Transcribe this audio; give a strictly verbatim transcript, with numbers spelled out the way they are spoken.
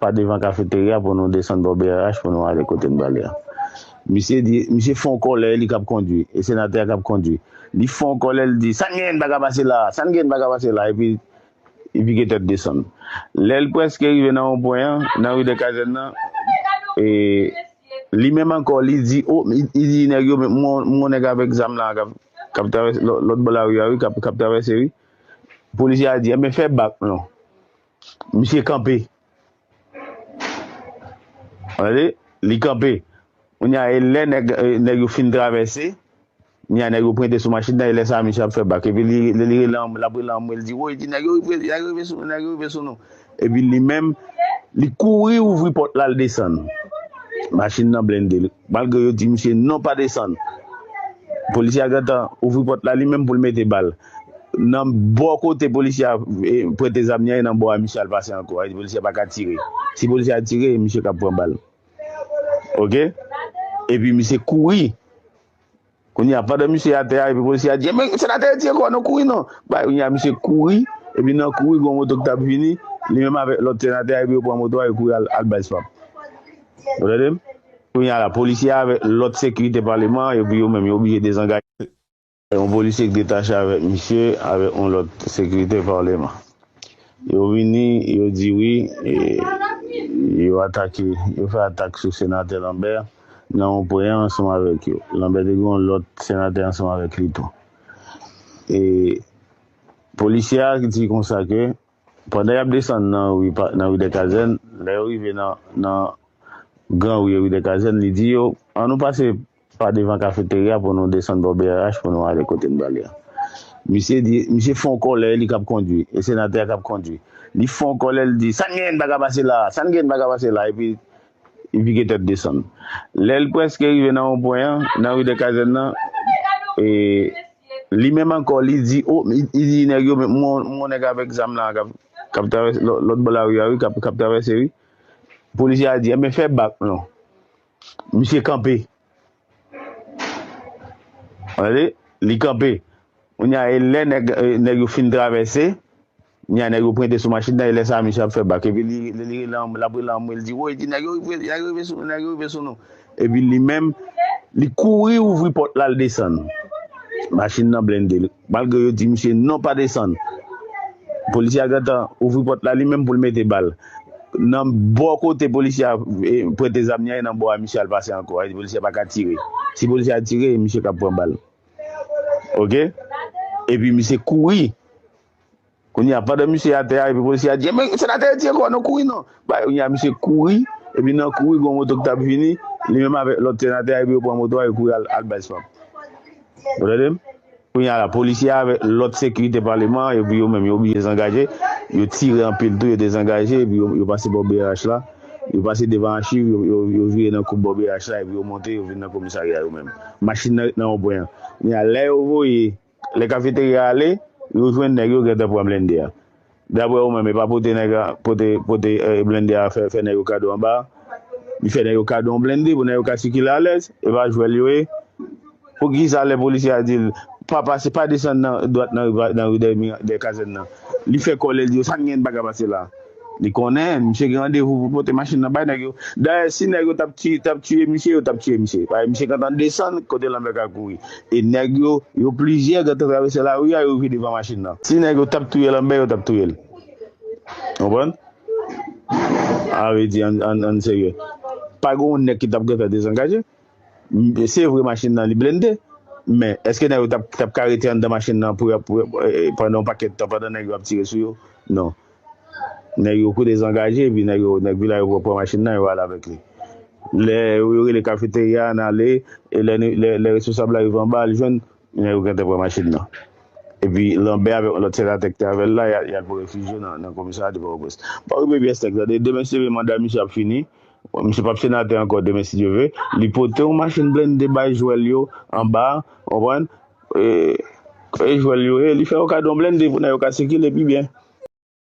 pa devan kafeterya pou nou desann bò B R H pou nou ale kote n prale a. Misye di, misye fè yon kòlè, li k ap kondwi, e senatè a k ap kondwi. Li fè yon kòlè, li di, "Sa n genyen n pa ka pase la, sa n genyen n pa ka pase la," epi li pike tèt desann. Lè l prèske rive nan wonpwen an, nan ri dè Kazèn nan, e, li menm ankò, li di, o, li, li di nèg yo, "Men, m wè yon nèg avèk zam la, k ap, k ap travèse lò-, lòt bò lari a, wi, k ap, k ap travèse, wi." Polisye a di, "Enben, fè bak, non." Misye kanpe. Tande? Li kanpe. Kounye a, e lè nèg, e, nèg yo fin travèse, kounye a, nèg yo prente sou machin nan, e lè sa a, misye ap fè bak. Epi li, li, li rele anmwe, l ap rele anmwe, li di, "Woy," di, "nèg yo rive, nèg yo rive sou nou, nèg yo rive sou nou." Epi li menm, li kouri ouvri pòt la, l desann. Machin nan blende. Malgre yo di misye, "Non, pa desann." Polisye a gentan ouvri pòt la, li menm pou l mete bal. Nan bò kote polisye a, e, prete zam li an, e nan bò a misye al pase ankò. Polisye a pa ka tire. Si polisye a tire, misye k ap pran bal. Oke? Epi misye kouri. Kounye a, pandan misye atè a, epi polisye a di, "Men, senatè, retire kò w, non, kouri non." Bay, kounye a, misye kouri, epi nan kouri, gon moto ki t ap vini, li menm avèk lòt senatè a, epi yo pran moto a, yo kouri al, al bay swap. Ou tande m? Kounye a la, polisye a avèk lòt sekirite paleman, epi yo menm, yo oblije dezangaje. Yon polisye ki detache avèk misye, avèk yon lòt sekirite paleman. Yo vini, yo di wi, e, yo atake, yo fè atak sou senatè Lambert nan yon pwen ansanm avèk yo. Lambert te gen yon lòt senatè ansanm avèk li tou. E polisye a ki di konsa ke pandan y ap desann nan ri pa, nan ri dè Kazèn, lè yo rive nan, nan gran ri, ri dè Kazèn, li di yo, "An nou pase pa devan kafeterya pou nou desann bò B R H pou nou ale kote n prale a." Misye di, misye fè yon kòlè, li k ap kondwi, e senatè a k ap kondwi. Li fè yon kòlè, li di, "Sa n genyen n pa ka pase la, sa n genyen n pa ka pase la," epi li pike tèt desann. Lè l prèske rive nan wonpwen an, nan ri dè Kazèn nan, e, li menm ankò, li di, o, li, li di nèg yo, "Men, m wè yon, m wè yon nèg avèk zam la, k ap, k ap travèse lò-, lòt bò lari a, wi, k ap, k ap travèse, wi." Polisye a di, "Enben, fè bak, non." Misye kanpe. Tande? Li kanpe. Kounye a, e lè nèg, e, nèg yo fin travèse, kounye a, nèg yo prente sou machin nan, e lè sa a, misye ap fè bak. Epi li, li, li rele anmwe, l ap rele anmwe, l di, "Woy," di, "nèg yo rive, nèg yo rive sou, nèg yo rive sou nou." Epi li menm, li kouri ouvri pòt la, l desann. Machin nan blende. Malgre yo di misye, "Non, pa desann." Polisye a gentan ouvri pòt la, li menm pou l mete bal. Nan bò kote polisye a, e, prete zam li an, e nan bò a misye al pase ankò. Polisye a pa ka tire. Si polisye a tire, misye k ap pran bal. Oke? Epi misye kouri. Kounye a, pandan misye atè a, epi polisye a di, "Men, senatè, retire kò w, non, kouri non." Bay, kounye a, misye kouri, epi nan kouri, gon moto ki t ap vini, li menm avèk lòt senatè a, epi yo pran moto a, yo kouri al, al bay swap. Ou tande m? Kounye a la, polisye a avèk lòt sekirite paleman an, epi yo menm, yo oblije dezangaje, yo tire anpil tou, yo dezangaje, epi yo, yo pase bò B R H la, yo pase devan achiv, yo, yo, yo vire nan koub bò B R H la, epi yo monte, yo vin nan komisarya yo menm. Machin nan ret nan wonpwen an. Kounye a, lè yo voye, lè kafeterya ale, yo jwenn nèg yo gentan pran blende a. Daprè ou menm, e pa pote nèg la, pote, pote, eh, blende a, fè, fè nèg yo kado anba. Li fè nèg yo kado yon blende pou nèg yo ka sikile alèz. E pa jwèl yo ye. Poukisa lè polisye a di l, "Pa pase, pa desann nan dwat nan ri, nan ri dè, dè kazèn nan." Li fè kòlè, li di yo, "Sa n gen, n pa ka pase la." Li konnen, misye gen randevou pou pote machin nan bay nèg yo. Dayè, si nèg yo t ap tiye, t ap tiye misye, yo t ap tiye misye. Paske misye gentan desann kote Lanbè ka kouri. E nèg yo, yo plizyè gentan travèse lari a, yo rive devan machin nan. Si nèg yo t ap touye Lanbè, yo t ap touye l. Konprann? A vle di, ann, ann, ann serye. Pa gen yon nèg ki t ap gentan dezangaje. M-, se vre machin nan li blende, men èske nèg yo t ap, t ap ka rete anndan machin nan pou, pou, eh, pandan yon pakèt tan, pandan nèg yo ap tire sou yo? Non. Nèg yo kou dezangaje, epi nèg yo, nèg vilaj yo pran machin nan, yo ale avèk li. Lè yo, yo rele kafeterya a, n ale, e lè, lè, lè responsab la rive anba, li jwenn nèg yo gentan pran machin nan. Epi Lanbè avèk yon lòt senatè ki te avè l la, y a, y al pou refijye nan, nan komisarya de Pòtoprens. Pa okipe pyès nèg la, de-, demen si Dye vle, manda misye ap fini. Misye p ap senatè ankò demen si Dye vle. Li pote yon machin blende bay jwèl yo anba, konprann? E, e jwèl yo ye, li fè yo kado yon blende pou nèg yo ka sikile pi byen.